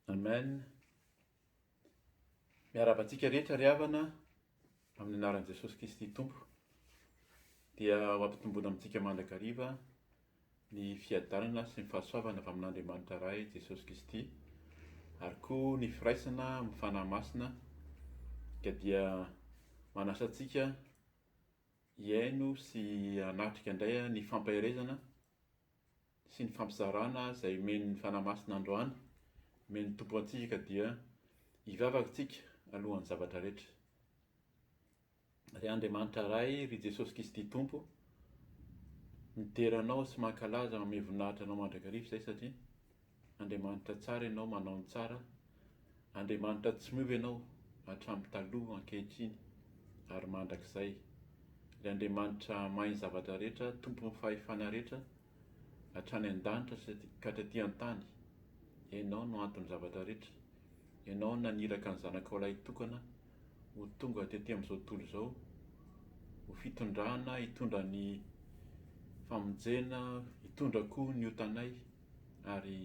Amen. Miarahaba antsika rehetra ry havana amin'ny anaran'i Jesosy Kristy Tompo. Dia ho ampitomboina amintsika mandrakariva ny fiadanana sy ny fahasoavana avy amin'Andriamanitra Ray Jesosy Kristy ary koa ny firaisana amin'ny Fanahy Masina ka dia manasa antsika hihaino sy hanatrika indray ny fampaherezana sy ny fampizarana izay omen'ny Fanahy Masina androany, omen'ny Tompo antsika ka dia hivavaka tsika alohan'ny zavatra rehetra. Ry Andriamanitra Ray, ry Jesosy Kristy Tompo, midera Anao sy mankalaza manome voninahitra Anao mandrakariva izay satria Andriamanitra tsara Ianao, manao ny tsara, Andriamanitra tsy miova Ianao hatramin'ny taloha, ankehitriny ary mandrakizay. Ry Andriamanitra mahay ny zavatra rehetra, Tompon'ny fahefana rehetra, hatrany an-danitra sy ka hatraty an-tany, Ianao no anton'ny zavatra rehetra. Ianao no naniraka ny Zanakao Lahitokana ho tonga tety amin'izao tontolo izao, ho fitondrana hitondra ny famonjena, hitondra koa ny otanay, ary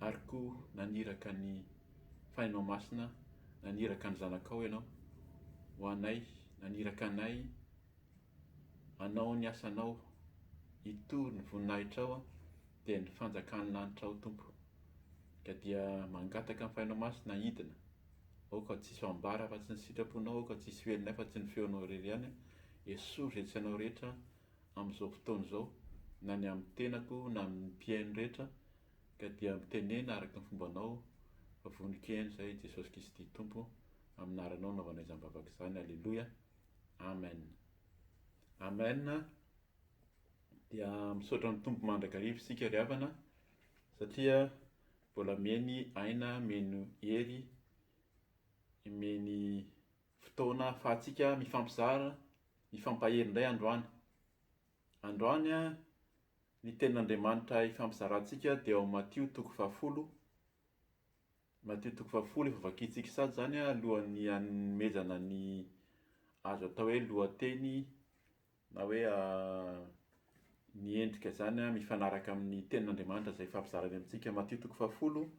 ary koa naniraka ny Fanahinao Masina, naniraka ny Zanakao Ianao ho anay, naniraka anay hanao ny asanao, hitory ny voninahitrao dia ny fanjakan'ny lanitrao Tompo. Ka dia mangataka ny Fanahinao Masina hidina, aoka tsy hisy ho ambara afa-tsy ny sitraponao, aoka tsy hisy ho henonay afa-tsy ny feonao irery ihany, esory izay tsy anao rehetra amin'izao fotoana izao, na ny amin'ny tenako na amin'ny mpihaino rehetra, ka dia mitenena araka ny fombanao fa vonon-kihaino izay Jesosy Kristy Tompo, amin'ny anaranao anaovanay izany vavaka izany, Aleloia, Amen. Amen. Dia misaotra ny Tompo mandrakariva isika ry havana satria mbola meny aina, meno hery, meny fotoana ahafahantsika mifampizara, mifampahery indray androany. Androany ny tenin'Andriamanitra hifampizarantsika dia ao Matio toko fahafolo. Matio toko fahafolo efa vakintsika sady izany alohan'ny hanomezana ny azo atao hoe lohateny na hoe ny endrika izany mifanaraka amin'ny tenin'Andriamanitra izay ifampizarany amintsika. Matio toko fahafolo,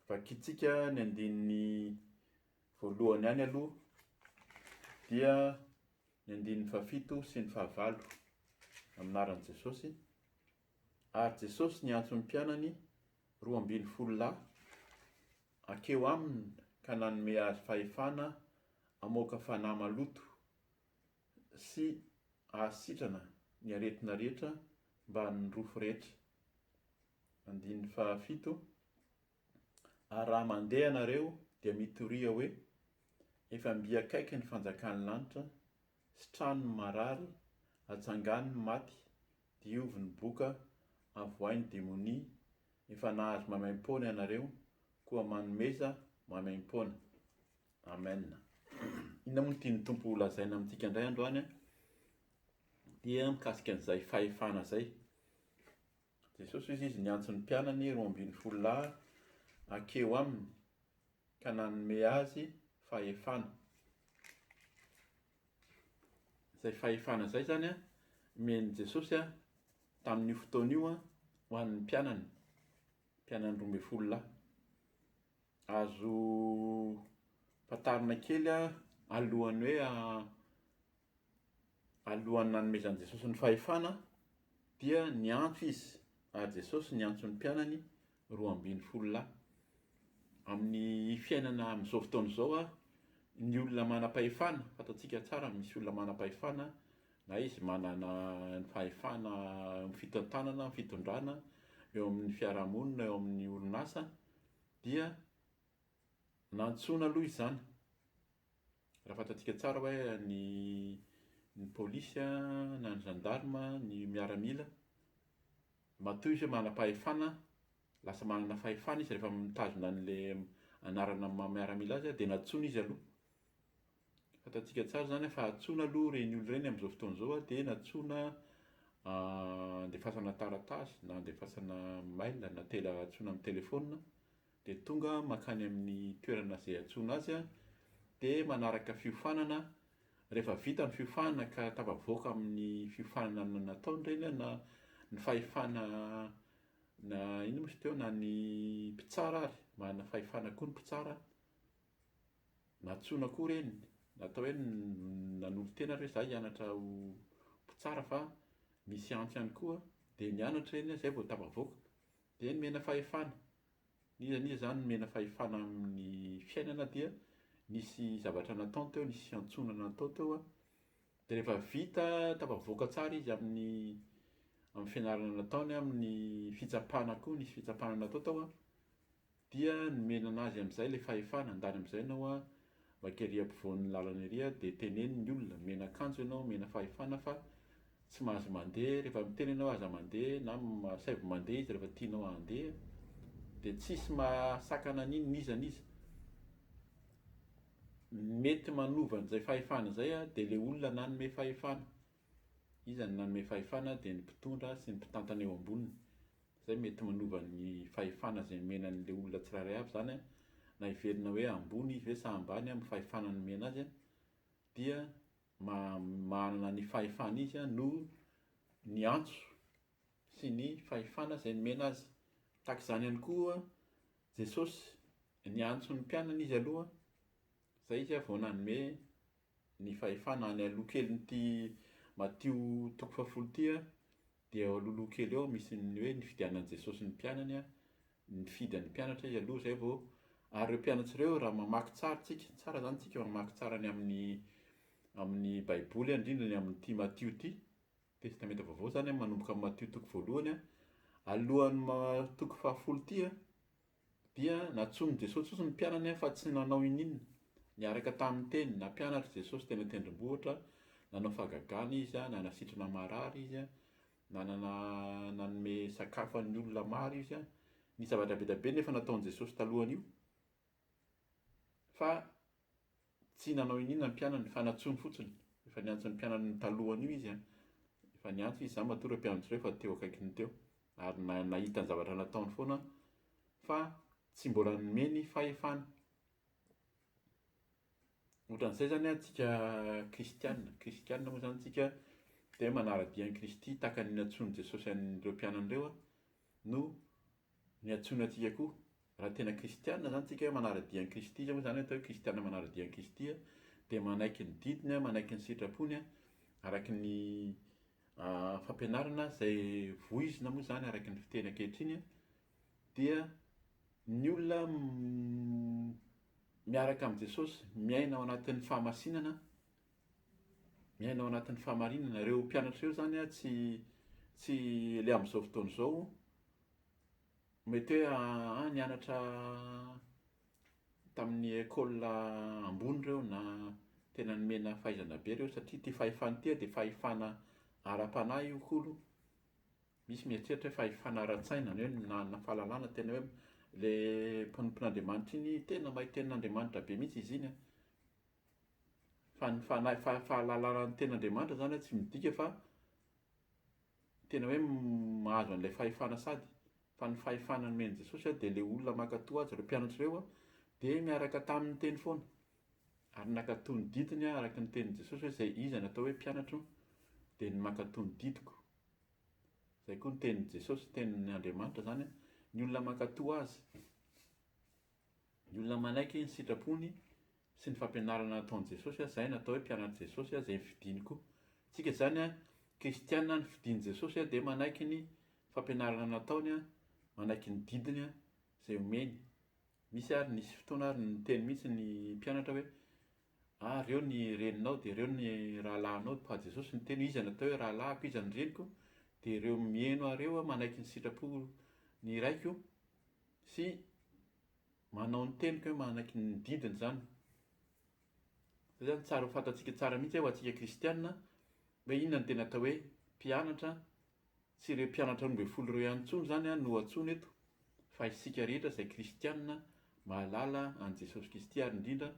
vakintsika ny andininy voalohany ihany aloha dia ny andininy fahafito sy ny fahavalo amin'ny anaran'i Jesosy. Ary Jesosy niantso ny mpianany 12 lahy hankeo aminy ka nanome azy fahefana hamoaka fanahy maloto sy hahasitrana ny aretina rehetra mbamin'ny rofy rehetra. Andininy fahafito, Ary raha mandeha ianareo dia mitoria hoe, Efa mby akaiky ny fanjakan'ny lanitra, sitrano ny marary, atsangano ny maty, diovy ny boka, avoahy ny demonia, efa nahazo maimaimpoana ianareo, koa manomeza maimaimpoana. Amen. Inona moa no tian'ny Tompo ho lazaina amintsika indray androany? Dia mikasika an'izay fahefana izay. Jesosy hoy izy niantso ny mpianany 12 lahy hankeo aminy ka nanome azy fahefana. Izay fahefana izay izany omen'i Jesosy tamin'io fotoana io ho an'ny mpianany, mpianany 12 lahy. Azo fantarina kely alohan'ny hoe alohan'ny nanomezan'i Jesosy ny fahefana dia niantso izy ary Jesosy niantso ny mpianany 12 lahy. Amin'ny fiainana amin'izao fotoana izao ny olona manam-pahefana, fantatsika tsara misy olona manam-pahefana na izy manana ny fahefana eo amin'ny fitantanana, amin'ny fitondrana, eo amin'ny fiarahamonina, eo amin'ny orinasa dia nantsoina aloha izy izany. Raha fantatsika tsara hoe ny ny polisy na ny gendarme, ny miaramila, matoa izy hoe manam-pahefana, lasa manana fahefana izy rehefa mitazona an'le anarana maha miaramila azy dia nantsoina izy aloha. Fantatsika tsara izany fa antsoina aloha ireny olona ireny amin'izao fotoana izao dia nantsoina andefasana taratasy na andefasana mail na tele antsoina amin'ny telefaonina dia tonga mankany amin'ny toerana izay antsoina azy dia manaraka fiofanana, rehefa vita ny fiofanana ka tafavoaka amin'ny fiofanana nataony ireny na ny fahefana. Na inona moa izy teo, na ny mpitsara ary, manana fahefana koa ny mpitsara, nantsoina koa ireny, natao hoe nanolo-tena ary hoe za hianatra ho mpitsara fa misy antso ihany koa, dia nianatra ireny zay vao tafavoaka, dia nomena fahefana. N'iza n'iza izany nomena fahefana amin'ny fiainana dia nisy zavatra nataony teo, nisy fiantsoana natao teo an, dia rehefa vita tafavoaka tsara izy amin'ny amin'ny fianarana nataony, amin'ny fitsapana koa, nisy fitsapana natao tao an, dia nomena anazy amin'izay ilay fahefana, andany amin'izay ianao an, maka ery ampovoan'ny lalana ery an, dia teneno ny olona, omena akanjo ianao, omena fahefana fa tsy mahazo mandeha, rehefa miteny ianao aza mandeha na asaivo mandeha izy rehefa tianao handeha, dia tsisy mahasakana an'iny n'iza n'iza. Ny mety manova an'izay fahefana izay an, dia ilay olona nanome fahefana. Iza no nanome fahefana dia ny mpitondra sy ny mpitantana eo amboniny. Izay mety manova ny fahefana izay nomena an'ilay olona tsirairay avy izany an, na heverina hoe ambony izy ve sa ambany amin'ny fahefana nomena azy an, dia manana ny fahefana izy an noho ny antso sy ny fahefana izay nomena azy. Tahaka izany ihany koa Jesosy, niantso ny mpianany izy aloha, izay izy vao nanome ny fahefana any aloha kelin'ity Matio toko fahafolo ity dia eo alohaloha kely eo misy ny hoe nifidianan'i Jesosy ny mpianany, nifidy an'ny mpianatra izy aloha izay vao ary ireo mpianatra ireo raha mamaky tsara tsika, tsara zany tsika mamaky tsara ny amin'ny amin'ny baiboly indrindra ny amin'ity Matio ity, testamenta vaovao zany manomboka amin'ny Matio toko voalohany alohan'ny toko fahafolo ity Dia nantsoin'i Jesosy fotsiny ny mpianany fa tsy nanao ininona. Niaraka tamin'ny teny, nampianatra Jesosy teny an-tendrombohitra, nanao fahagagana Izy, nanasitrana marary Izy, nanana nanome sakafo an'ny olona maro Izy. Nisy zavatra be dia be nefa nataon'i Jesosy talohan'io. Fa Tsy nanao iniana ny mpianany fa nantsoiny fotsiny. Efa niantso ny mpianany talohan'io izy an. Efa niantso izy, za matoa ireo mpianatra ireo efa teo akaikiny teo. Ary nahita ny zavatra nataony foana fa tsy mbola nomeny fahefana. Ohatran'izay zany an tsika kristiana. Kristiana moa zany tsika dia manara-dia an'i Kristy tahaka ny niantsoan'i Jesosy an'ireo mpianany ireo an no Niantsoana antsika koa. Raha tena kristiana izany tsika hoe manara-dia an'i Kristy, izay moa izany atao hoe kristiana manara-dia an'i Kristy dia manaiky ny didiny, manaiky ny sitrapony araka ny fampianarana izay voizina moa izany araka ny fiteny ankehitriny dia ny olona miaraka amin'i Jesosy miaina ao anatin'ny fahamasinana, miaina ao anatin'ny fahamarinana. Ireo mpianatra ireo izany tsy tsy ilay amin'izao fotoana izao Mety hoe aa nianatra tamin'ny école ambony ireo na tena nomena fahaizana be ireo satria ity fahefana ity dia fahefana ara-panahy io koa aloha. Misy mieritreritra hoe fahefana ara-tsaina, ny hoe nanana fahalalana tena hoe le mpanompon'Andriamanitra iny tena mahay tenin'Andriamanitra be mihitsy izy iny an. Fa ny fanahy fahalalana ny tenin'Andriamanitra izany tsy midika fa Tena hoe mahazo an'ilay fahefana sady fa ny fahefana nomen'i Jesosy dia ilay olona mankatò azy, ireo mpianatra ireo dia miaraka taminy teny foana ary nankatò ny didiny araka ny tenin'i Jesosy hoe izay iza no atao hoe mpianatro dia ny mankatò ny didiko. Izay koa ny tenin'i Jesosy, tenin'Andriamanitra izany, ny olona mankatò azy. Ny olona manaiky ny sitrapony sy ny fampianarana nataon'i Jesosy, izay no atao hoe mpianatr'i Jesosy, izay nifidiny koa. Tsika izany kristiana nifidin'i Jesosy dia manaiky ny fampianarana nataony, manaiky ny didiny izay omeny. Misy ary nisy fotoana ary niteny mihitsy ny mpianatra hoe ah reo ny reninao dia reo ny rahalahinao fa Jesosy niteny hoe iza no atao hoe rahalahiko, iza ny reniko, dia ireo miheno ahy ireo manaiky ny sitrapo ny raiko sy manao ny teniko hoe manaiky ny didiny izany. Izay izany tsara ho fantatsika tsara mihitsy hoe ho antsika kristiana hoe inona no tena atao hoe mpianatra, tsy ireo mpianatra 12 ireo ihany intsony izany no antsoina eto fa isika rehetra izay kristiana mahalala an'i Jesosy Kristy ary indrindra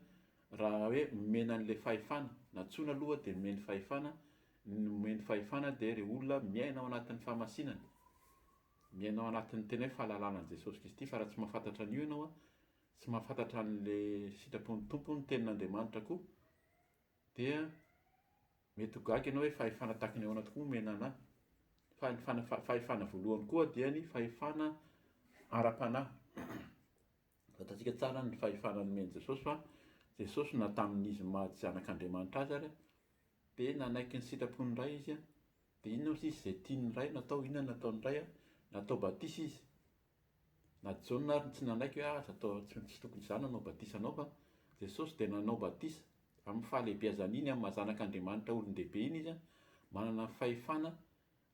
raha hoe nomena an'ilay fahefana, nantsoina aloha dia nomeny fahefana, ny nomeny fahefana dia ireo olona miaina ao anatin'ny fahamasinana. Miaina ao anatin'ny tena hoe fahalalana an'i Jesosy Kristy fa raha tsy mahafantatra an'io ianao an, tsy mahafantatra an'le sitrapon'ny Tompo, ny tenin'Andriamanitra koa dia mety ho gaga ianao hoe fahefana tahaka ny ahoana tokoa omena anà. Fa ny fahefana voalohany koa dia ny fahefana ara-panahy. Fantatsika tsara ny fahefana nomen'i Jesosy fa Jesosy na tamin'izy maha zanak'Andriamanitra azy ary dia nanaiky ny sitrapon'ny Ray izy. Dia inona ozy izy izay tian'ny Ray natao, inona no nataon'ny Ray? Natao batisa izy. Na Jaona ary tsy nanaiky hoe aza atao, tsy tokony izaho nanao batisa anao fa Jesosy dia nanao batisa. Amin'ny fahalehibeazany iny, amin'ny maha zanak'Andriamanitra olon-dehibe iny izy, manana ny fahefana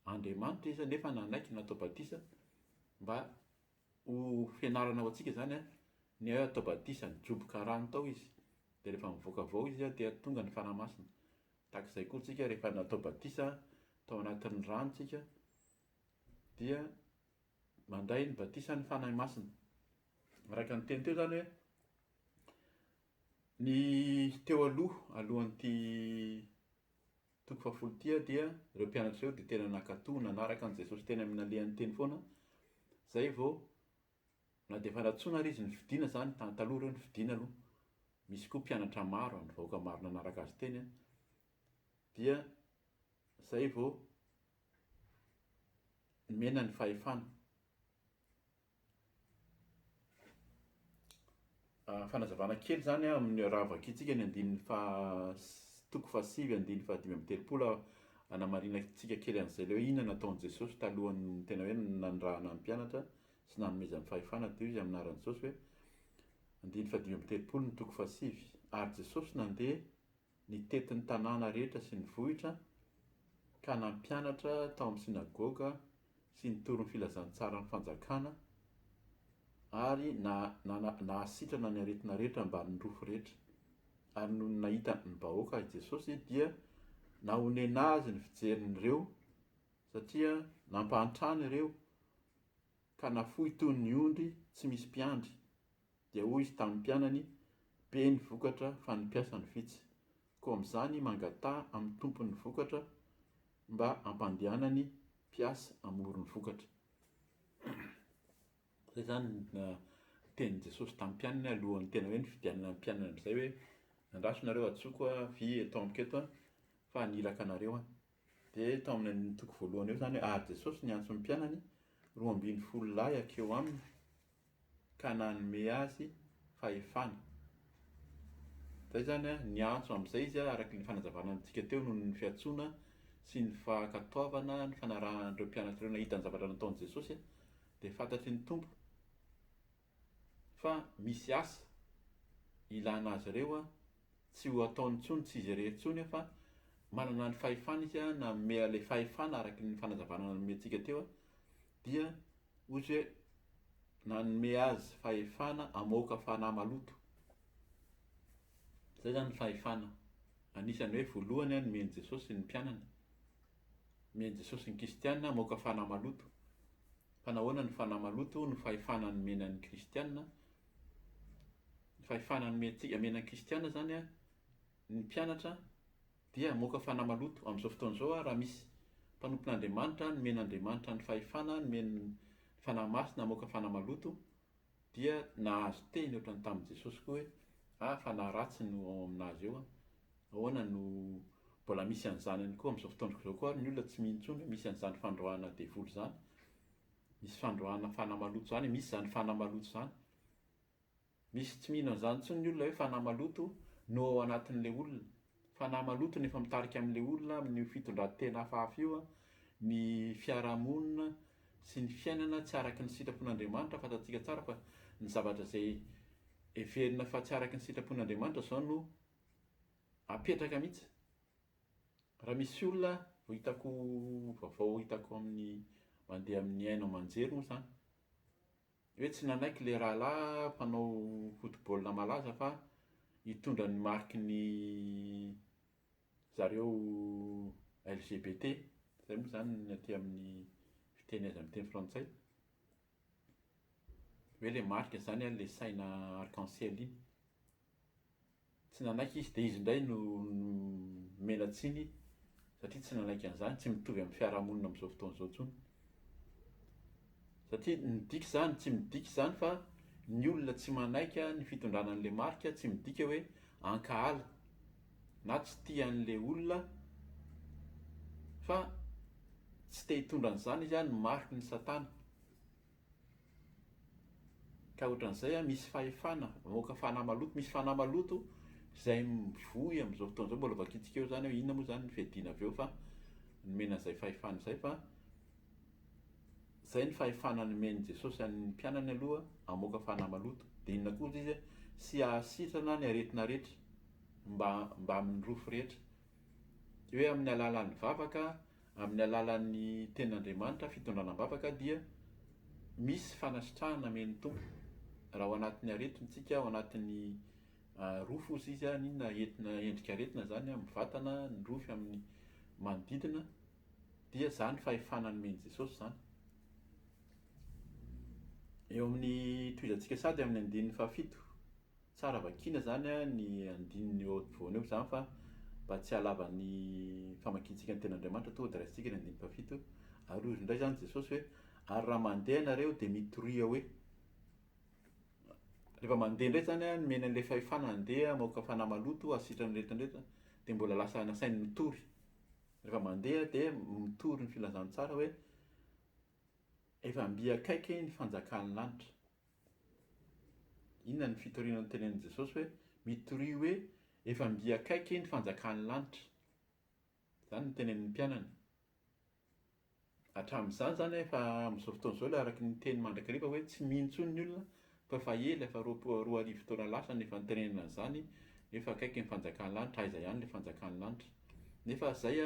Andriamanitra izy nefa nanaiky natao batisa mba ho fianarana ho antsika izany ny hoe atao batisa, nijoboka rano tao izy, dia rehefa mivoaka avy ao izy dia tonga ny Fanahy Masina. Tahaka izay koa tsika rehefa natao batisa tao anatin'ny rano tsika dia mandray ny batisan'ny Fanahy Masina. Araka ny teny teo izany hoe ny teo aloha, alohan'ity toko fahafolo ity dia ireo mpianatra ireo dia tena nankatò, nanaraka an'i Jesosy teny amin'ny nalehany teny foana, izay vao na dia efa nantsoina ary izy nifidina izany, tany taloha ireo nifidina aloha, misy koa mpianatra maro, ny vahoaka maro nanaraka azy teny, dia izay vao nomena ny fahefana. Fanazavana kely izany amin'ny raha vakintsika ny andininy faha toko fahasivy andininy fahadimy amby 30 hanamarinantsika kely an'izay ilay hoe inona nataon'i Jesosy talohan'ny tena hoe nanirahana ny mpianatra sy nanomezany fahefana teo izy amin'ny anaran'i Jesosy hoe andininy fahadimy amby 30 ny toko fahasivy ary Jesosy nandeha nitety ny tanàna rehetra sy ny vohitra ka nampianatra tao amin'ny synagoga sy nitory ny filazantsaran'ny fanjakana ary nahasitrana ny aretina rehetra mbamin'ny rofy rehetra. Ary nony nahita ny vahoaka i Jesosy dia nahonena azy ny fijerin'ireo satria nampahantrany ireo ka nafoy toy ny ondry tsy misy mpiandry. Dia hoy izy tamin'ny mpianany, Be ny vokatra fa ny mpiasa no vitsy. Koa amin'izany mangataha amin'ny Tompon'ny vokatra mba hampandehanany mpiasa hamory ny vokatra. Izay izany ny tenin'i Jesosy tamin'ny mpianany alohan'ny tena hoe nifidianana ny mpianany amin'izay hoe andraso nareo antsoiko avy eto amiko eto fa haniraka anareo aho. Dia tao amin'ny toko voalohany eo izany hoe ary Jesosy niantso ny mpianany 12 lahy hankeo aminy ka nanome azy fahefana. Izay izany an, niantso amin'izay izy araka ny fanazavana antsika teo noho ny fiantsoana sy ny fankatoavana ny fanarahan'ireo mpianatra ireo nahita ny zavatra nataon'i Jesosy dia fantatry ny Tompo fa misy asa ilana azy ireo tsy ho ataony intsony, tsy izy irery intsony fa manana ny fahefana izy nanome ilay fahefana araka ny fanazavana nomentsika teo dia hoy izy hoe nanome azy fahefana hamoaka fanahy maloto. Izay izany ny fahefana. Anisan'ny hoe voalohany nomen'i Jesosy ny mpianany. Nomen'i Jesosy ny kristiana hamoaka fanahy maloto. Fa nahoana ny fanahy maloto no fahefana nomena ny kristiana? Ny fahefana nomentsika omena ny kristiana izany ny mpianatra dia hamoaka fanahy maloto. Amin'izao fotoana izao raha misy mpanompon'Andriamanitra nomen'Andriamanitra ny fahefana nomen'ny Fanahy Masina hamoaka fanahy maloto dia nahazo teny ohatran'ny tamin'i Jesosy koa hoe ah fanahy ratsy no ao aminazy eo an! Ahoana no mbola misy an'izany ihany koa amin'izao fotoana izao koa ary ny olona tsy mino intsony hoe misy an'izany fandroahana devoly izany, misy fandroahana fanahy maloto izany, misy izany fanahy maloto izany. Misy tsy mino an'izany intsony ny olona hoe fanahy maloto no ao anatin'ilay olona. Fanahy maloto no efa mitarika amin'ilay olona amin'io fitondran-tena hafahafa io, ny fiarahamonina sy ny fiainana tsy araka ny sitrapon'Andriamanitra. Fantatsika tsara fa ny zavatra izay heverina fa tsy araka ny sitrapon'Andriamanitra izao no apetraka mihitsy. Raha misy olona vao hitako vaovao hitako amin'ny mandeha amin'ny haino aman-jery moa izany hoe tsy nanaiky ilay rahalahy mpanao football malaza fa hitondra ny mariky ny zareo LGBT, izay moa izany ny aty amin'ny fiteny azy amin'ny teny frantsay, hoe ilay marika izany ilay saina arc-en-ciel iny. Tsy nanaiky izy dia izy indray no nomena tsiny satria tsy nanaiky an'izany, tsy mitovy amin'ny fiarahamonina amin'izao fotoana izao intsony. Satria midika izany, tsy midika izany fa ny olona tsy manaiky ny fitondrana an'ilay marika tsy midika hoe ankahala na tsy tia an'ilay olona fa. Tsy te hitondra an'izany izy ny mariky ny satana. Ka ohatran'izay misy fahefana mamoaka fanahy maloto, misy fanahy maloto izay mivoy amin'izao fotoana izao, mbola vakintsika eo izany hoe inona moa izany ny fiadiana avy eo fa nomena an'izay fahefana izay fa izay ny fahefana nomen'i Jesosy an'ny mpianany aloha hamoaka fanahy maloto. Dia inona koa izy sy hahasitrana ny aretina rehetra mba mbamin'ny rofy rehetra. Hoe amin'ny alalan'ny vavaka, amin'ny alalan'ny tenin'Andriamanitra, fitondrana am-bavaka dia misy fanasitrahana amen'ny Tompo. Raha ao anatin'ny aretina isika, ao anatin'ny rofy hozy izy, n'inona entina endrika aretina izany amin'ny vatana, ny rofy amin'ny manodidina, dia izany fahefana nomen'i Jesosy izany. Eo amin'ny tohizantsika sady amin'ny andininy fahafito. Tsara vakiana izany ny andininy eo afovoany eo izany fa mba tsy hahalava ny famakiantsika ny tenin'Andriamanitra tonga dia raisintsika ny andininy fahafito. Ary hoy indray izany Jesosy hoe, ary raha mandeha ianareo dia mitoria hoe. Rehefa mandeha indray izany nomena an'ilay fahefana handeha hamoaka fanahy maloto hasitrana ny aretina rehetra dia mbola lasa nasainy mitory. Rehefa mandeha dia mitory ny filazantsara hoe efa mby akaiky ny fanjakan'ny lanitra. Inona ny fitoriana notenenin'i Jesosy hoe mitoria hoe efa mby akaiky ny fanjakan'ny lanitra? Izany no tenenin'ny mpianany. Hatramin'izany izany efa amin'izao fotoana izao ilay araka ny teny mandrakariva hoe tsy mino intsony ny olona fa efa ela, efa 2020 taona lasa no efa nitenenana an'izany hoe efa akaiky ny fanjakan'ny lanitra, aiza ihany ilay fanjakan'ny lanitra. Nefa izay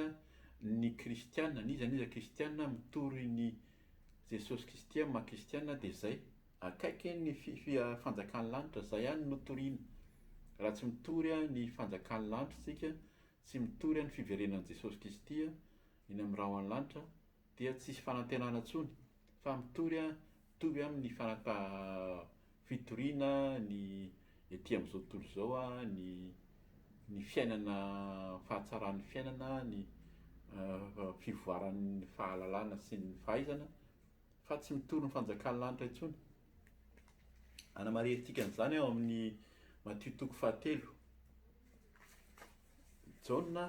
ny kristiana, n'iza n'iza kristiana mitory ny Jesosy Kristy amin'ny maha kristiana dia izay, akaiky ny fanjakan'ny lanitra, izay ihany no toriana. Raha tsy mitory ny fanjakan'ny lanitra isika, tsy mitory ny fiverenan'i Jesosy Kristy eny amin'ny rahon'ny lanitra dia tsisy fanantenana intsony fa mitory mitovy amin'ny fitoriana ny ety amin'izao tontolo izao ny ny fiainana fahatsaran'ny fiainana ny fivoaran'ny fahalalana sy ny fahaizana fa tsy mitory ny fanjakan'ny lanitra intsony. Anamarihintsika an'izany ao amin'ny Matio toko fahatelo. Jaona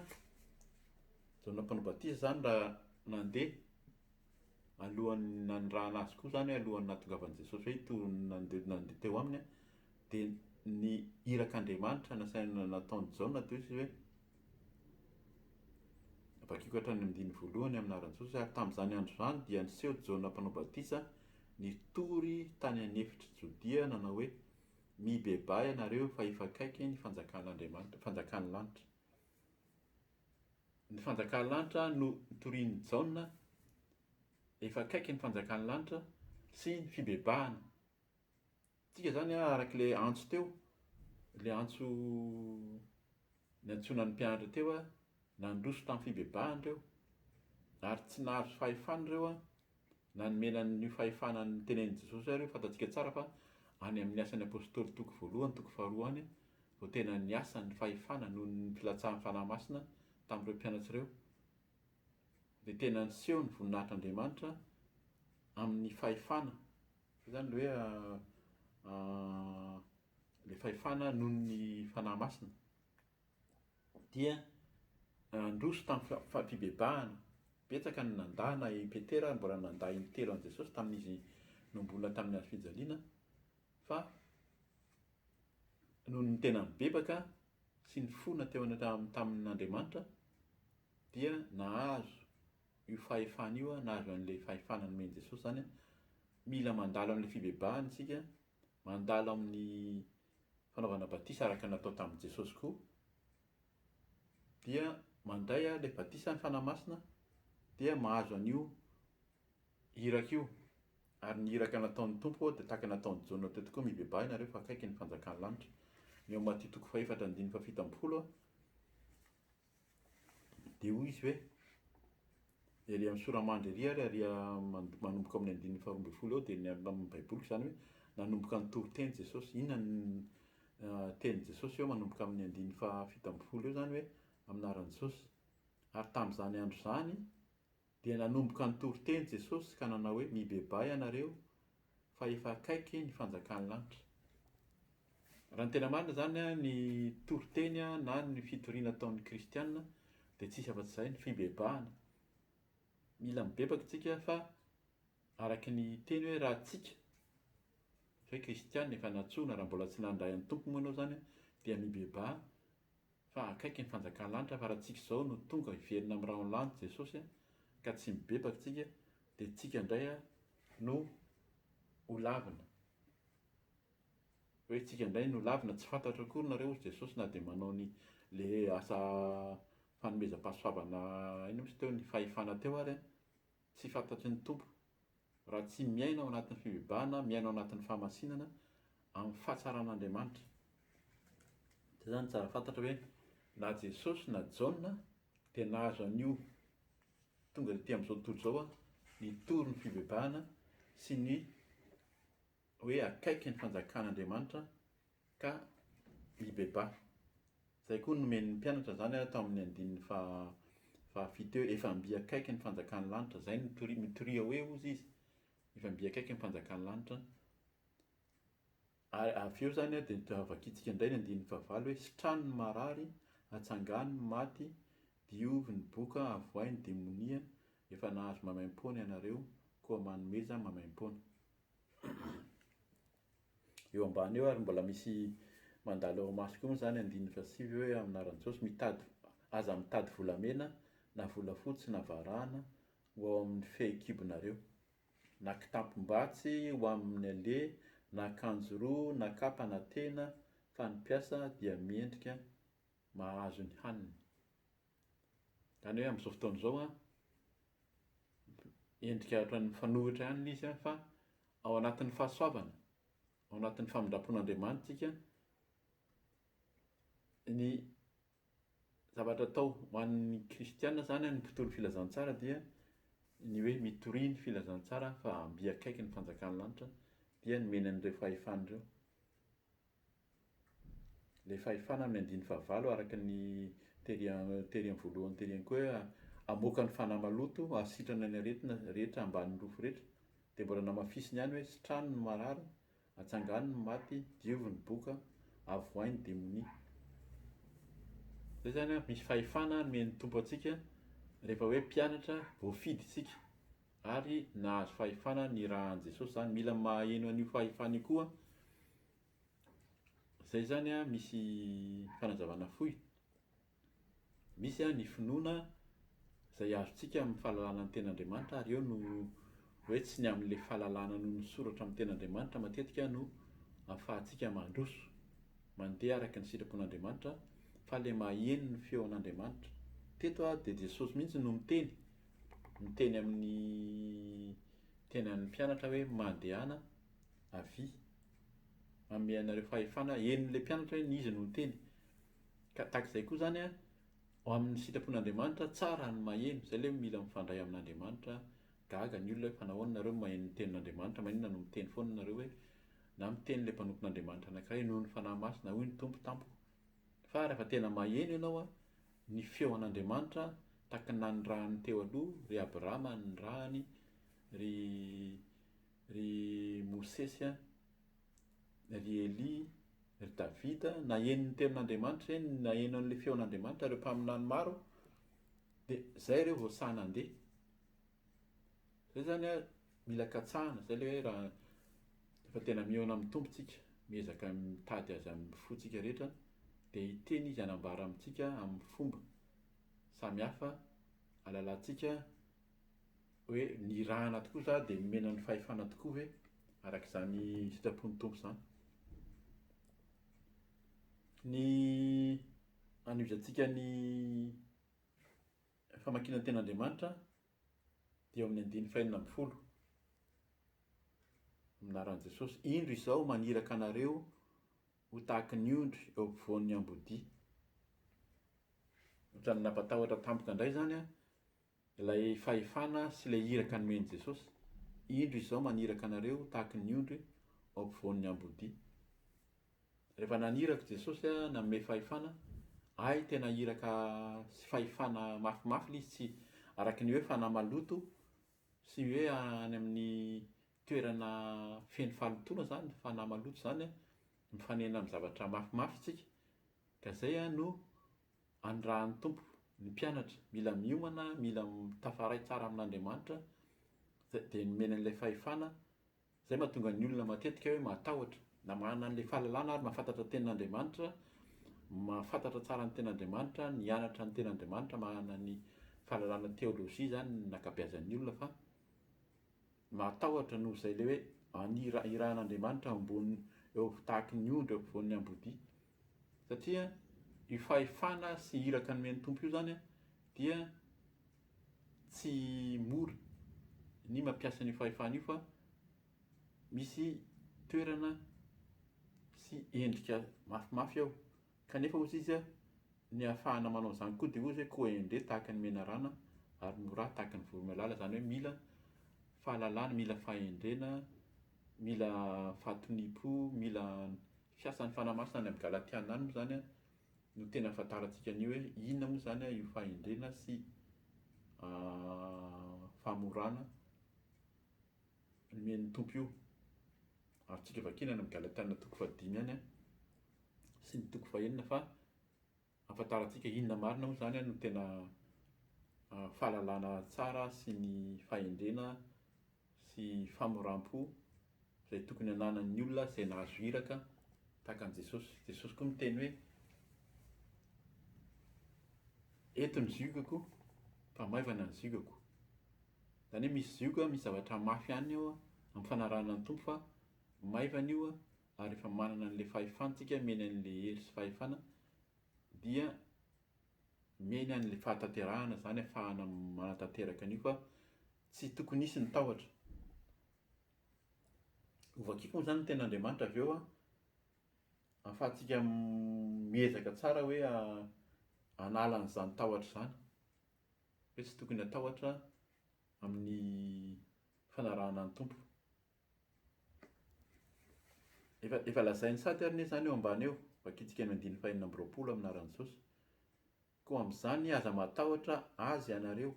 Jaona mpanao batisa izany raha nandeha alohan'ny nanirahana azy koa izany hoe alohan'ny nahatongavan'i Jesosy hoe hitory nandeha nandeha teo aminy dia ny irak'Andriamanitra nasaina nataon'i Jaona teo izy hoe vakiko hatrany amin'ny andininy voalohany amin'ny anaran'i Jesosy ary tamin'izany andro izany dia niseho Jaona mpanao batisa nitory tany an'efitr'i Jodia nanao hoe mibebaha ianareo fa efa akaiky ny fanjakan'Andriamanitra fanjakan'ny lanitra. Ny fanjakan'ny lanitra no notorian'i Jaona, efa akaiky ny fanjakan'ny lanitra sy ny fibebahana. Tsika izany araka ilay antso teo, ilay antso niantsoana ny mpianatra teo, nandroso tamin'ny fibebahana ireo, ary tsy nahazo fahefana ireo na nomena an'io fahefana notenenin'i Jesosy ary io, fantatsika tsara fa any amin'ny Asan'ny Apostoly toko voalohany, toko faharoa any vao tena niasa ny fahefana noho ny filatsahan'ny Fanahy Masina tamin'ireo mpianatra ireo, dia tena niseho ny voninahitr'Andriamanitra amin'ny fahefana, izay izany ilay hoe ilay fahefana noho ny Fanahy Masina. Dia nandroso tamin'ny fibebahana. Betsaka ny nandà na i Petera ary mbola nandà intelo an'i Jesosy tamin'izy nohomboana tamin'ny hazo fijaliana fa noho ny tena nibebaka sy nifona teo tamin'Andriamanitra dia nahazo io fahefana io, nahazo an'ilay fahefana nomen'i Jesosy izany. Mila mandalo amin'ilay fibebahana isika, mandalo amin'ny fanaovana batisa araka ny natao tamin'i Jesosy koa dia mandray ilay batisa ny Fanahy Masina dia mahazo an'io iraka io ary ny iraka nataon'ny Tompo dia tahaka ny nataon'i Jaona teo tokoa mibebaha ianareo fa akaiky ny fanjakan'ny lanitra. Ny ao Matio toko fahefatra andininy fahafito ambin'ny folo Dia hoy izy hoe, Ery amin'ny sora-mandry ery ary, ary manomboka amin'ny andininy faharoa ambin'ny folo eo, dia ny amin'ny Baiboliko izany hoe, nanomboka nitory teny Jesosy. Inona ny tenin'i Jesosy eo manomboka amin'ny andininy fahafito ambin'ny folo eo izany hoe, amin'ny anaran'i Jesosy. Ary tamin'izany andro izany, Dia nanomboka nitory teny Jesosy ka nanao hoe, Mibebaha ianareo, fa efa akaiky ny fanjakan'ny lanitra. Raha ny tena marina izany, ny toriteny na ny fitoriana ataon'ny kristiana dia tsisy afa-tsy izay, ny fibebahana. Mila mibebaka tsika fa araka ny teny hoe raha tsika hoe kristiana efa nantsoina raha mbola tsy nandray an'ny Tompo moa ianao izany dia mibebaha fa akaiky ny fanjakan'ny lanitra fa raha tsika izao no tonga hiverina amin'ny rahon'ny lanitra Jesosy ka tsy mibebaka tsika dia tsika indray no ho lavina. Hoe tsika indray no lavina tsy fantatro akory nareo hozy Jesosy na dia manao ny le asa fanomezam-pahasoavana inona moa izy teo ny fahefana teo ary an, tsy fantatry ny Tompo raha tsy miaina ao anatin'ny fibebahana, miaina ao anatin'ny fahamasinana amin'ny fahatsaran'Andriamanitra. Zay zany tsara fantatra hoe na Jesosy na Jaona dia nahazo an'io tonga tety amin'izao tontolo izao an, nitory ny fibebahana sy ny hoe akaiky ny fanjakan'Andriamanitra ka mibebaha. Izay koa no nomen'ny mpianatra izany tao amin'ny andininy fahafito eo, efa mby akaiky ny fanjakan'ny lanitra, izay no tori- mitoria hoe hozy izy, efa mby akaiky ny fanjakan'ny lanitra. Ary avy eo izany dia vakintsika indray ny andininy fahavalo hoe sitrano ny marary, atsangano ny maty, diovy ny boka, avoahy ny demonia, efa nahazo maimaimpoana ianareo, koa manomeza maimaimpoana. Eo ambany eo ary mbola misy mandalo eo amaso koa moa izany andininy fahasivy hoe amin'ny anaran'i Jesosy mitady aza mitady volamena na volafotsy na varahana ho ao amin'ny fehikibonareo na kitapom-batsy ho amin'ny aleha na akanjo roa na kapa na tena fa ny mpiasa dia mendrika mahazo ny haniny. Izany hoe amin'izao fotoana izao an, endrika ohatran'ny mifanohitra ihany ilay izy an, fa ao anatin'ny fahasoavana, ao anatin'ny famindram-pon'Andriamanitra isika, ny zavatra atao ho an'ny kristiana izany, ny mpitory filazantsara dia ny hoe mitoria ny filazantsara fa mby akaiky ny fanjakan'ny lanitra dia nomeny an'ireo fahefana ireo. Ilay fahefana amin'ny andininy fahavalo araka ny tery tery amin'ny voalohany tery ihany koa hoe hamoaka ny fanahy maloto, hahasitrana ny aretina rehetra ambanin'ny rofy rehetra. Dia mbola namafisiny ihany hoe sitrano ny marary, atsangano ny maty, diovy ny boka, avoahy ny demonia. Izay izany an, misy fahefana nomen'ny Tompo antsika rehefa hoe mpianatra voafidy isika ary nahazo fahefana nirahan'i Jesosy izany. Mila maheno an'io fahefana io koa. Zay zany an misy fanazavana fohy. Misy an ny finoana izay azontsika amin'ny fahalalana ny tenin'Andriamanitra ary eo no hoe tsy ny amin'ilay fahalalana noho ny soratra amin'ny tenin'Andriamanitra matetika no ahafahantsika mandroso, mandeha araka ny sitrapon'Andriamanitra fa ilay maheno ny feon'Andriamanitra. Teto an dia Jesosy mihitsy no miteny, miteny amin'ny tenan'ny mpianatra hoe mandehana avia. Manome anareo fahefana, henon'ilay mpianatra hoe izy no niteny. Ka tahaka izay koa izany an, ao amin'ny sitrapon'Andriamanitra tsara ny maheno, izay ilay hoe mila mifandray amin'Andriamanitra, gaga ny olona hoe fa nahoana nareo no maheno ny tenin'Andriamanitra, maninona no miteny foana nareo hoe na miteny ilay mpanompon'Andriamanitra anankiray noho ny Fanahy Masina hoy ny Tompo tampoka. Fa rehefa tena maheno ianao an, ny feo an'Andriamanitra tahaka ny nanirahany teo aloha, ry Abrahama nirahany, ry ry Mosesy a, ry Elia, ry Davida, naheno ny tenin'Andriamanitra ireny, naheno an'ilay feon'Andriamanitra ireo mpaminany maro, dia zay ireo vao sahy nandeha. Zay zany a, mila katsahana, zay ilay hoe raha efa tena mihaona amin'ny Tompo tsika, miezaka mitady azy amin'ny fontsika rehetra, dia hiteny izy hanambara amintsika amin'ny fomba samihafa alalantsika hoe nirahana tokoa za dia nomena ny fahefana tokoa ve araka izany sitrapon'ny Tompo izany. Ny anohizantsika ny famakiana ny tenin'Andriamanitra dia eo amin'ny andininy fahenina ambin'ny folo amin'ny anaran'i Jesosy. Indro izao maniraka anareo ho tahaky ny ondry eo ampovoan'ny ambodia. Ohatran'ny nampatahotra tampoka indray izany an. Ilay fahefana sy ilay iraka nomen'i Jesosy, Indro Izaho maniraka anareo tahaky ny ondry ao ampovoan'ny ambodia. Rehefa naniraka Jesosy nanome fahefana, hay tena iraka sy fahefana mafimafy ilay izy, tsy araky ny hoe fanahy maloto sy hoe any amin'ny toerana feno fahalotoana izany, fanahy maloto izany, mifanena amin'ny zavatra mafimafy isika, ka izay no anirahan'ny Tompo. ny mpianatra, mila miomana, mila tafaray tsara amin'Andriamanitra, dia nomena an'ilay fahefana, izay mahatonga ny olona matetika hoe matahotra, na manana an'ilay fahalalana ary mahafantatra ny tenin'Andriamanitra, mahafantatra tsara ny tenin'Andriamanitra, nianatra ny tenin'Andriamanitra, manana ny fahalalana teolojia izany ny ankabeazan'ny olona fa matahotra noho izay ilay hoe anira, irahan'Andriamanitra ambony eo tahaky ny ondry eo afovoan'ny ambodia. Satria io fahefana sy iraka nomen'ny Tompo io izany dia tsy mora ny mampiasa an'io fahefana io fa misy toerana sy endrika mafimafy ao. Kanefa hozy izy, ny ahafahana manao izany koa dia hozy hoe koa hendre tahaka ny menarana ary morà tahaka ny voromailala, izany hoe mila fahalalana, mila fahendrena, mila fahatoniam-po, mila fiasan'ny Fanahy Masina any amin'ny Galatiana any moa izany no tena ahafantarantsika an'io hoe inona moa izany io fahendrena sy fahamorana nomen'ny Tompo io. Azontsika vakiana any amin'ny Galatiana toko fahadimy any sy ny toko fahenina fa ahafantarantsika inona marina moa izany no tena fahalalana tsara sy ny fahendrena sy famoram-po izay tokony hananan'ny olona izay nahazo iraka tahaka an'i Jesosy. Jesosy koa miteny hoe eto ny ziogako fa maivana ny ziogako. Izany hoe misy zioga, misy zavatra mafy ihany eo amin'ny fanarahana ny Tompo fa maivana io ary rehefa manana an'ilay fahefana tsika, meny an'ilay hery sy fahefana dia meny an'ilay fahatanterahana izany ahafahana manatanteraka an'io fa Tsy tokony hisy ny tahotra. Hovakiko moa izany ny tenin'Andriamanitra avy eo an, ahafahantsika miezaka tsara hoe hanala an'izany tahotra izany. Hoe tsy tokony hatahotra amin'ny fanarahana ny Tompo. Efa, efa lazainy sady ary anie izany eo ambany eo. Vakintsika ny andininy fahenina amby 20 amin'ny anaran'i Jesosy. Koa amin'izany aza matahotra azy ianareo,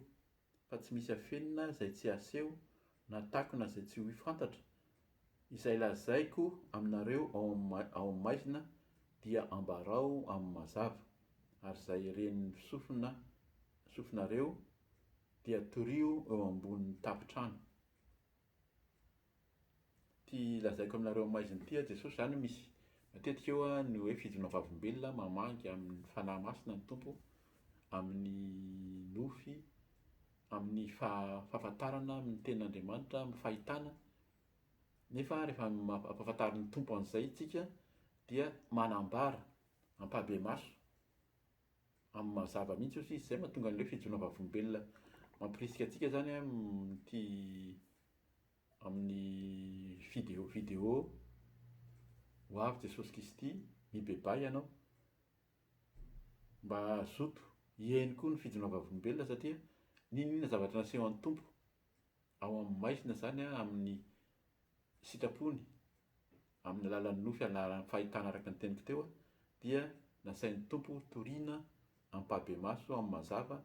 fa tsy misy afenina izay tsy haseho, na takona izay tsy ho fantatra. Izay lazaiko aminareo ao amin'ny maizina dia ambarao amin'ny mazava, ary izay ren'ny sofina sofinareo dia torio eo ambonin'ny tafontrano. Ity lazaiko aminareo amin'ny maizina ity, Jesosy izany misy matetika eo ny hoe fijoroana vavolombelona mamangy amin'ny Fanahy Masina ny Tompo, amin'ny nofy, amin'ny fahafantarana amin'ny tenin'Andriamanitra, amin'ny fahitana. Nefa rehefa ampahafantarin'ny Tompo an'izay isika dia manambara ampahibemaso amin'ny mazava mihitsy ozy izy, izay mahatonga an'ilay fijoroana vavolombelona mampirisika antsika izany amin'ity amin'ny video video ho avy Jesosy Kristy mibebaha ianao mba hazoto hihaino koa ny fijoroana vavolombelona satria n'inon'inona zavatra nasehon'ny Tompo ao amin'ny maizina izany amin'ny sitrapony amin'ny alalan'ny nofy alalan'ny fahitana araka ny teniko teo dia nasain'ny Tompo toriana ampahibemaso amin'ny mazava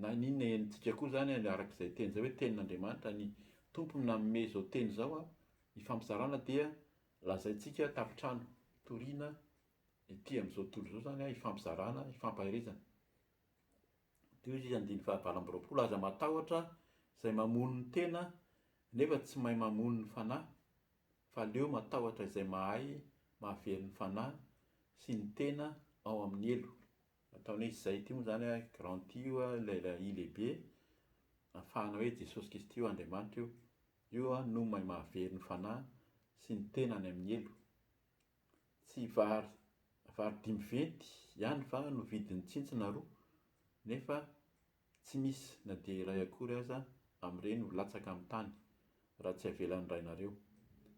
na n'inona henontsika koa izany araka izay teny izay hoe tenin'Andriamanitra ny Tompo no nanome izao teny izao ifampizarana dia lazaintsika tapitrano toriana ety amin'izao tontolo izao izany ifampizarana ifampaherezana. Toy izy andininy faha 28, aza matahotra izay mamono ny tena nefa tsy mahay mamono ny fanahy, fa aleo matahotra izay mahay mahavery ny fanahy sy ny tena ao amin'ny helo. Ataony hoe izay ity moa izany grand I io ilay I lehibe ahafahana hoe Jesosy Kristy io Andriamanitra io. Io no mahay mahavery ny fanahy sy ny tena any amin'ny helo. Tsy vary vary dimy venty ihany va no vidin'ny tsintsina roa, nefa tsy misy na dia iray akory aza amin'ireny ho latsaka amin'ny tany, raha tsy avelan'ny Rainareo.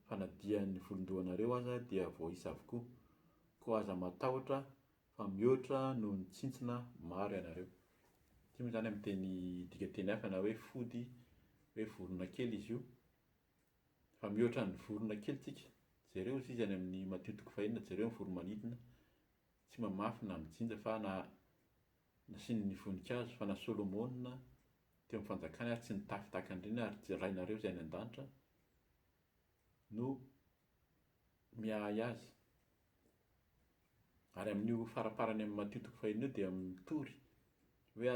Fa na dia ny volon-dohanareo aza dia voaisa avokoa. Koa aza matahotra fa mihoatra noho ny tsintsina maro ianareo. Ity moa izany amin'ny teny dikanteny hafa na hoe fody, hoe vorona kely izy io. Fa mihoatra ny vorona kely tsika. Jereo izy izy any amin'ny Matio toko fahenina, jereo ny voro-manidina, tsy mamafy na mijinja fa na nasiany ny voninkazo, fa na Solomona teo amin'ny fanjakany ary tsy nitafy tahaka an'ireny ary Rainareo izay any an-danitra no miahy azy. Ary amin'io faraparany amin'ny Matio toko fahenina io dia mitory. Hoe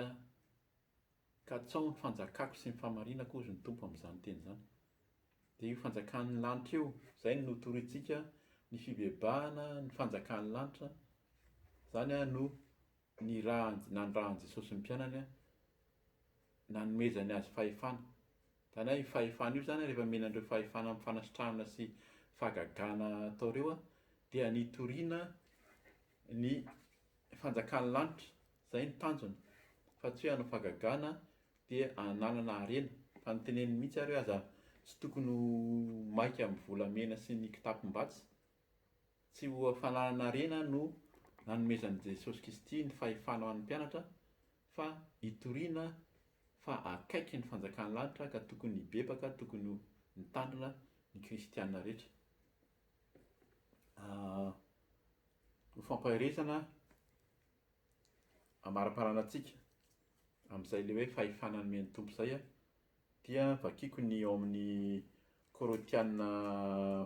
katsao ny fanjakako sy ny fahamarinako hozy ny Tompo amin'izany teny izany. Dia io fanjakan'ny lanitra io, izay no notorintsika, ny fibebahana, ny fanjakan'ny lanitra, izany no nirahan'i, nanirahan'i Jesosy ny mpianany, nanomezany azy fahefana. Izany hoe io fahefana io izany rehefa omena an'ireo fahefana amin'ny fanasitrahana sy fahagagana atao ireo dia nitoriana ny fanjakan'ny lanitra, izay ny tanjona fa tsy hoe hanao fahagagana dia hananana harena. Fa noteneniny mihitsy ary hoe aza tsy tokony ho maika amin'ny volamena sy ny kitapom-batsy. Tsy ho fananana harena no nanomezan'i Jesosy Kristy ny fahefana ho an'ny mpianatra fa hitoriana fa akaiky ny fanjakan'ny lanitra ka tokony hibebaka, tokony ho mitandrina ny kristiana rehetra. Ho fampaherezana amaraparanantsika amin'izay ilay hoe fahefana nomen'ny Tompo izay dia vakiko ny ao amin'ny Korintiana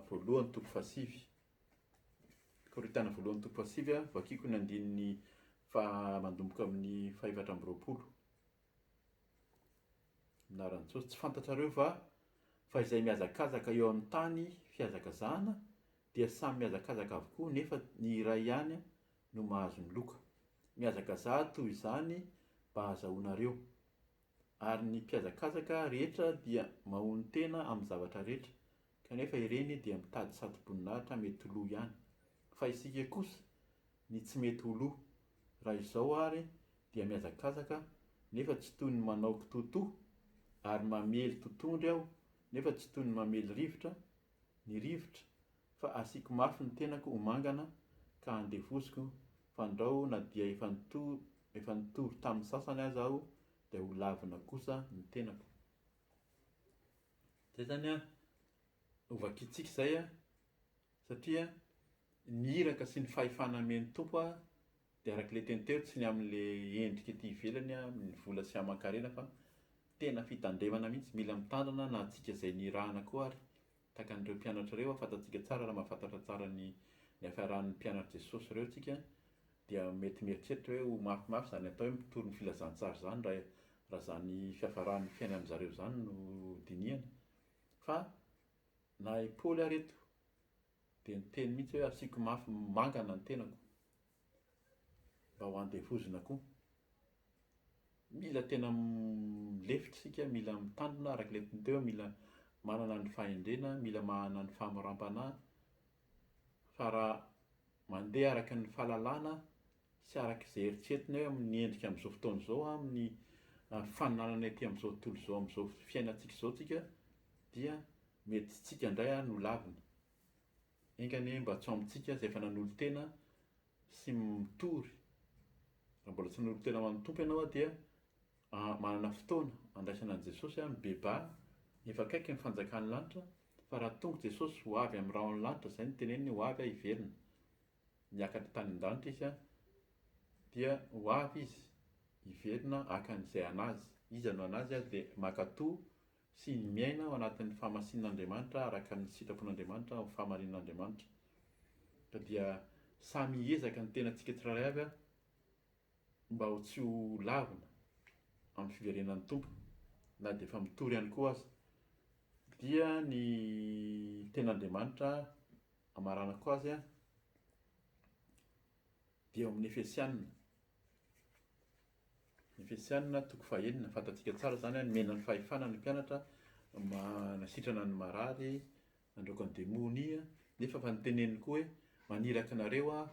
voalohany toko fahasivy. Korintiana voalohany toko fahasivy, vakiko ny andininy faha mandomboka amin'ny fahefatra amby 20. Anaran'i Jesosy, tsy fantatrareo va fa izay mihazakazaka eo amin'ny tany fihazakazahana dia samy mihazakazaka avokoa nefa ny iray ihany no mahazo ny loka. Mihazakazaha toy izany mba hahazahoanareo. Ary ny mpihazakazaka rehetra dia mahonon-tena amin'ny zavatra rehetra, kanefa ireny dia mitady satroboninahitra mety ho lo ihany. Fa isika kosa, ny tsy mety ho lo. Raha izao àry dia mihazakazaka, nefa tsy toy ny manao kitoatoa, ary mamely totohondry aho, nefa tsy toy ny mamely rivotra, ny rivotra, fa asiako mafy ny tenako ho mangana ka handevoziko, fandrao na dia efa efa nitory tamin'ny sasany aza aho dia ho lavina kosa ny tenako. Izay izany an, hovakintsika izay an, satria ny iraka sy ny fahefana nomen'ny Tompo an, dia araka ilay teny teo, tsy ny amin'ilay endrika ety ivelany an, ny vola sy aman-karena fa tena fitandremana mihitsy, mila mitandrina na antsika izay nirahana koa ary Tahaka an'ireo mpianatra ireo, fantatsika tsara raha mahafantatra tsara ny niafaran'ny mpianatr'i Jesosy ireo isika dia mety mieritreritra hoe ho mafimafy izany atao hoe mitory ny filazantsara izany raha raha izany fiafaran'ny fiainan-dry zareo izany no dinihana. Fa na i Paoly ary eto dia niteny mihitsy hoe asiako mafy mangana ny tenako. Mba ho andevozina koa. Mila tena milefitra isika, mila mitandrina araka ilay teny teo, mila manana ny fahendrena, mila manana ny fahamoram-panahy fa raha mandeha araka ny fahalalana sy araka izay eritreretina hoe amin'ny endrika amin'izao fotoana izao, amin'ny fananana ety amin'izao tontolo izao, amin'izao fiainantsika izao tsika dia mety tsika indray no lavina. Enga anie mba tsy ao amintsika izay efa nanolo-tena sy mitory. Raha mbola tsy nanolo-tena ho an'ny Tompo ianao dia manana fotoana andraisana an'i Jesosy, mibebaha, efa akaiky ny fanjakan'ny lanitra, fa raha tonga Jesosy ho avy amin'ny rahon'ny lanitra, izay no teneniny, ho avy aho hiverina. Niakatra tany an-danitra izy dia ho avy izy hiverina haka an'izay an'azy. Iza no an'azy? Dia mankatò sy ny miaina ao anatin'ny fahamasinan'Andriamanitra araka ny sitrapon'Andriamanitra ao fahamarinan'Andriamanitra. Ka dia samy hiezaka ny tenantsika tsirairay avy mba ho tsy ho lavina amin'ny fiverenan'ny Tompo na dia efa mitory ihany koa aza. Dia ny tenin'Andriamanitra amaranako azy dia ao amin'ny Efesiana. Efesiana toko fahenina, fantatsika tsara izany, nomena ny fahefana ny mpianatra manasitrana ny marary, mandroaka ny demonia, nefa efa noteneniny koa hoe maniraka anareo aho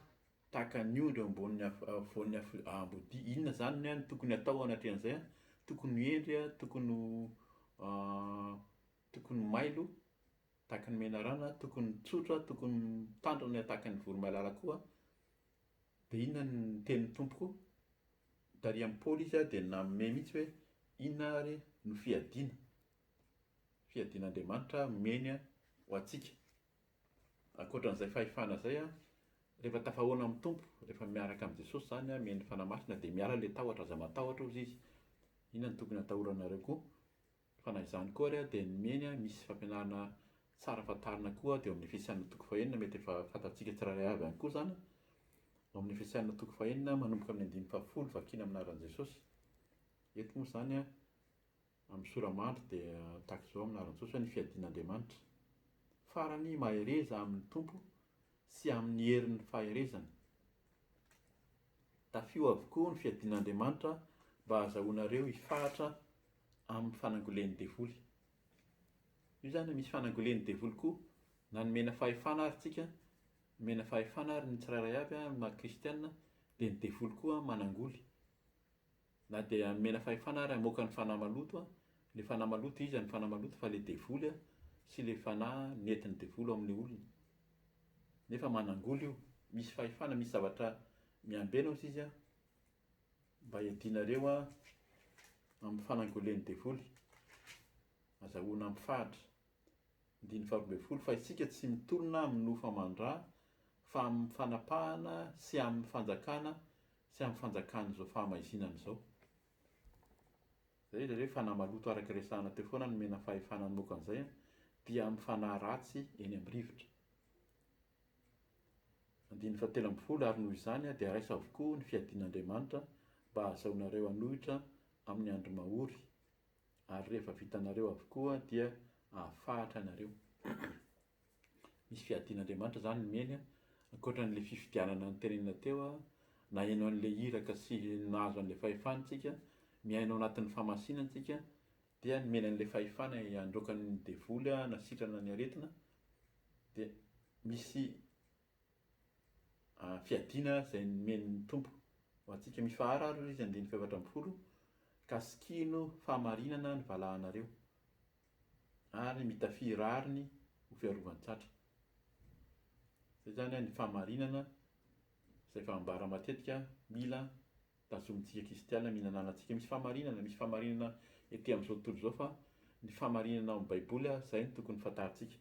tahaka ny ondry eo ambonin'ny afovoan'ny ambodia. Inona izany no tokony hatao anatrehan'izay? Tokony ho hendry, tokony ho tokony ho mailo tahaka ny menarana, tokony tsotra, tokony mitandrina tahaka ny voromailala koa. Dia inona ny tenin'ny Tompo koa? Tary amin'i Paoly izy dia nanome mihitsy hoe inona ary no fiadiana, fiadian'Andriamanitra omeny ho antsika. Ankoatran'izay fahefana izay, rehefa tafahoana amin'ny Tompo, rehefa miaraka amin'i Jesosy izany, omeny ny Fanahy Masina dia miala ilay tahotra, aza matahotra hozy izy. Inona no tokony hatahoranareo koa? Fa na izany koa ary dia nomeny misy fampianarana tsara fantarina koa dia ao amin'ny Efesiana toko fahenina mety efa fantatsika tsirairay avy ihany koa izany. Ao amin'ny Efesiana toko fahenina manomboka amin'ny andininy fahafolo vakiana amin'ny anaran'i Jesosy. Eto moa izany amin'ny sora-mandry dia tahaka izao amin'ny anaran'i Jesosy hoe ny fiadian'Andriamanitra. Farany, mahereza amin'ny Tompo sy amin'ny herin'ny faherezany. Tafio avokoa ny fiadian'Andriamanitra mba hahazahoanareo hifahatra amin'ny fanangolen'ny devoly. Io izany misy fanangolen'ny devoly koa, na nomena fahefana ary tsika, nomena fahefana ary ny tsirairay avy amin'ny maha kristiana, dia ny devoly koa manangoly. Na dia nomena fahefana ary hamoaka ny fanahy maloto, ilay fanahy maloto iza ny fanahy maloto fa ilay devoly sy ilay fanahy nentin'ny devoly ao amin'ilay olona. Nefa manangoly io, misy fahefana, misy zavatra miambena hozy izy mba hiadianareo amin'ny fanangolen'ny devoly, azahoana ampifahatra. Andininy faharoa ambin'ny folo, Fa isika tsy mitolona amin'ny nofo aman-dra, fa amin'ny fanapahana sy amin'ny fanjakana sy amin'ny fanjakan'izao fahamaizinana izao. Izay ilay hoe fanahy maloto araka resahana teo foana nomena fahefana hamoaka an'izay dia amin'ny fanahy ratsy eny amin'ny rivotra. Andininy fahatelo ambin'ny folo, Ary noho izany dia raiso avokoa ny fiadian'Andriamanitra mba hahazahoanareo hanohitra amin'ny andro mahory, ary rehefa vitanareo avokoa dia hahafahatra anareo. Misy fiadian'Andriamanitra izany nomeny ankoatra an'ilay fifidianana notenenina teo, naheno an'ilay iraka sy nahazo an'ilay fahefana isika, miaina ao anatin'ny fahamasinana isika, dia nomeny an'ilay fahefana handroaka ny devoly hanasitrana ny aretina, dia misy fiadiana izay nomen'ny Tompo ho antsika. Mifahara ary hoy izy andininy fahefatra ambin'ny folo, ka sikino fahamarinana ny valahanareo, ary mitafia rariny ho fiarovan-tratra. Izay izany ny fahamarinana izay efa ambara matetika mila tazomintsika kristiana, mila ananantsika. Misy fahamarinana, misy fahamarinana ety amin'izao tontolo izao fa ny fahamarinana ao amin'ny Baiboly izay no tokony fantarintsika.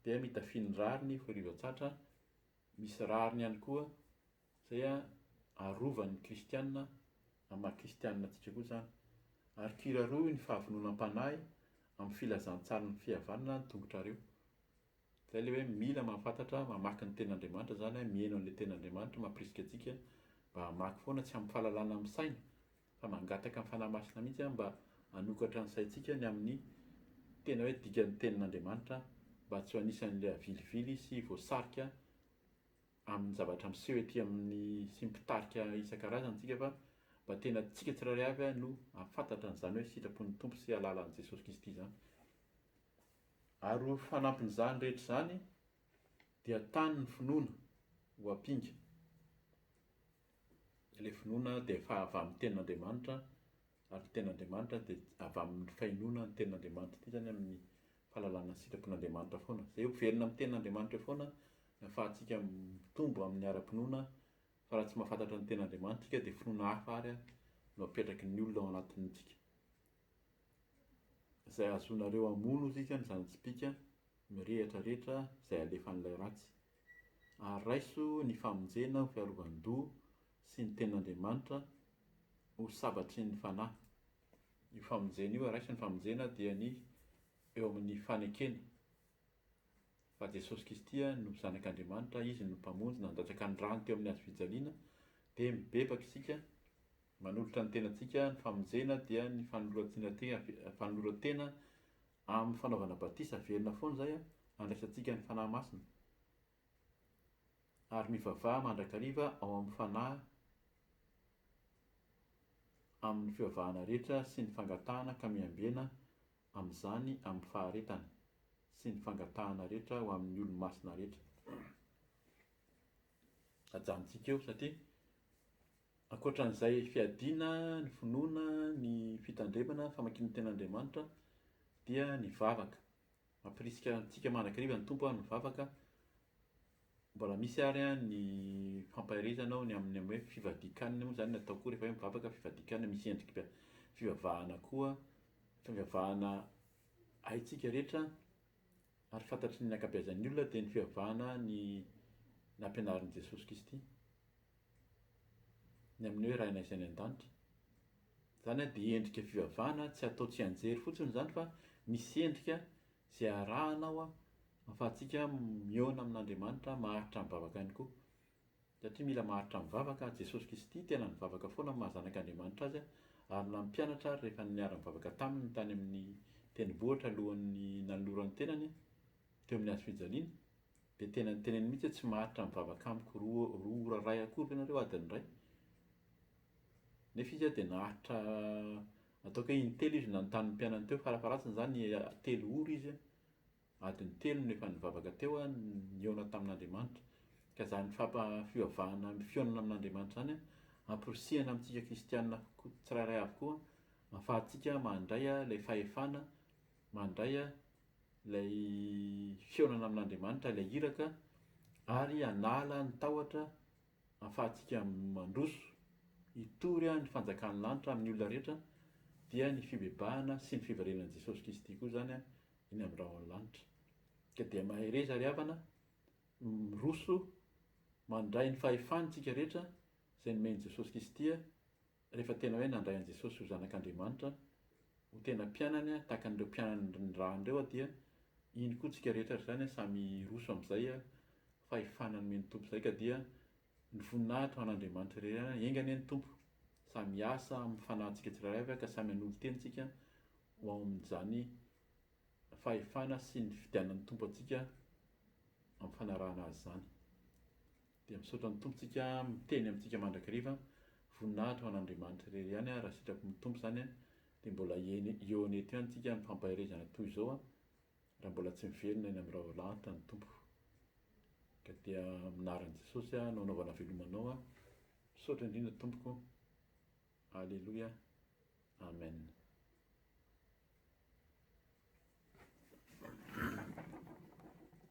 Dia mitafia ny rariny ho fiarovan-tratra, misy rariny ihany koa izay arovan'ny kristiana amin'ny maha kristiana antsika koa izany. Ary kiraroy ny fahavononam-panahy amin'ny filazantsarin'ny fihavanana ny tongotrareo. Izay ilay hoe mila mahafantatra, mamaky ny tenin'Andriamanitra izany, mihaino an'ilay tenin'Andriamanitra mampirisika antsika mba hamaky foana, tsy amin'ny fahalalana amin'ny saina fa mangataka ny Fanahy Masina mihitsy mba hanokatra ny saintsika ny amin'ny tena hoe dikan'ny tenin'Andriamanitra mba tsy ho anisan'ilay avilivily sy voasarika amin'ny zavatra miseho ety amin'ny sy mpitarika isan-karazany tsika fa mba tena tsika tsirairay avy no hahafantatra an'izany hoe sitrapon'ny Tompo sy alalan'i Jesosy Kristy izany. Ary ho fanampin'izany rehetra izany dia tany ny finoana ho ampinga. Ilay finoana dia efa avy amin'ny tenin'Andriamanitra ary ny tenin'Andriamanitra dia avy amin'ny fahenoana ny tenin'Andriamanitra ity izany amin'ny fahalalana ny sitrapon'Andriamanitra foana. Izay miverina amin'ny tenin'Andriamanitra eo foana ny ahafahantsika mitombo amin'ny ara-pinoana fa raha tsy mahafantatra ny tenin'Andriamanitra isika dia finoana hafa ary no apetraky ny olona ao anatintsika. Izay ahazoanareo hamono hozy izy ny zana-tsipìka mirehitra rehetra izay alefan'ilay ratsy. Ary raiso ny famonjena ho fiarovan-doha sy ny tenin'Andriamanitra ho sabatry ny fanahy. Io famonjena io, raiso ny famonjena dia ny eo amin'ny fanekena fa Jesosy Kristy no Zanak'Andriamanitra, Izy no Mpamonjy nandatsaka ny rany teo amin'ny hazo fijaliana, dia mibebaka isika, manolotra ny tenantsika, ny famonjena dia ny fanoloran-tena Amin'ny fanaovana batisa velona foana izay andraisantsika ny Fanahy Masina. Ary mivavaha mandrakariva ao amin'ny Fanahy amin'ny fivavahana rehetra sy ny fangatahana ka miambena amin'izany amin'ny faharetana sy ny fangatahana rehetra ho amin'ny olo-masina rehetra. Ajanontsika eo satria Ankoatra an'izay fiadiana, ny finoana, ny fitandremana, ny famakiana ny tenin'Andriamanitra dia ny vavaka. Mampirisika antsika mandrakariva ny Tompo ny vavaka. Mbola misy ary ny fampaherezana ao ny amin'ny hoe fivadian-kanina moa izany ny atao koa rehefa hoe mivavaka fivadian-kanina misy endrika fivavahana koa, fivavahana haintsika rehetra ary fantatry ny ankabeazan'ny olona dia ny fivavahana ny nampianarin'i Jesosy Kristy. Ny amin'ny hoe Rainay izay any an-danitra. Izany dia endrika fivavahana tsy atao tsianjery fotsiny izany fa misy endrika izay arahana ao ahafahantsika mihaona amin'Andriamanitra maharitra mivavaka ihany koa. Satria mila maharitra mivavaka, Jesosy Kristy tena nivavaka foana amin'ny maha zanak'Andriamanitra azy. Ary nampianatra ary rehefa niara-nivavaka taminy tany amin'ny tendrombohitra alohan'ny nanolorany tenany teo amin'ny hazo fijaliana, dia tena niteneniny mihitsy hoe tsy maharitra mivavaka amiko roa ora iray akory ve nareo adiny iray? Nefa izy dia naharitra ataoko hoe intelo izy nanontany ny mpianany teo, farafaharatsiny izany telo ora izy Adiny telo no efa nivavaka teo aho nihaona tamin'Andriamanitra. Ka izany fivavahana fihaonana amin'Andriamanitra izany amporisihana amintsika kristiana tsirairay avy koa ahafahantsika mandray ilay fahefana, mandray ilay fihaonana amin'Andriamanitra, ilay iraka ary hanala ny tahotra ahafahantsika mandroso hitory ny fanjakan'ny lanitra amin'ny olona rehetra dia ny fibebahana sy ny fiverenan'i Jesosy Kristy koa izany eny amin'ny rahon'ny lanitra. Ka dia mahereza ry havana, miroso mandray ny fahefany tsika rehetra izay nomen'i Jesosy Kristy rehefa tena hoe nandray an'i Jesosy ho zanak'Andriamanitra, ho tena mpianany tahaka an'ireo mpianany nirahany ireo dia iny koa tsika rehetra ry zany samy hiroso amin'izay fahefana nomen'ny Tompo izay ka dia ny voninahitra ho an'Andriamanitra irery ihany, enga anie ny Tompo samy hiasa amin'ny fanahintsika tsirairay avy ka samy hanolo-teny tsika ho ao amin'izany fahefana sy ny fidianan'ny Tompo antsika amin'ny fanarahana Azy izany. Dia misaotra ny Tompo tsika miteny amintsika mandrakariva, voninahitra ho an'Andriamanitra irery ihany, raha sitrapon'ny Tompo izany dia mbola eo eto ihany tsika amin'ny fampaherezana toy izao raha mbola tsy miverina eny amin'ny raholahanitra ny Tompo. Ka dia amin'ny anaran'i Jesosy no anaovana veloma anao. Misaotra indrindra Tompoko. Aleloia. Amen.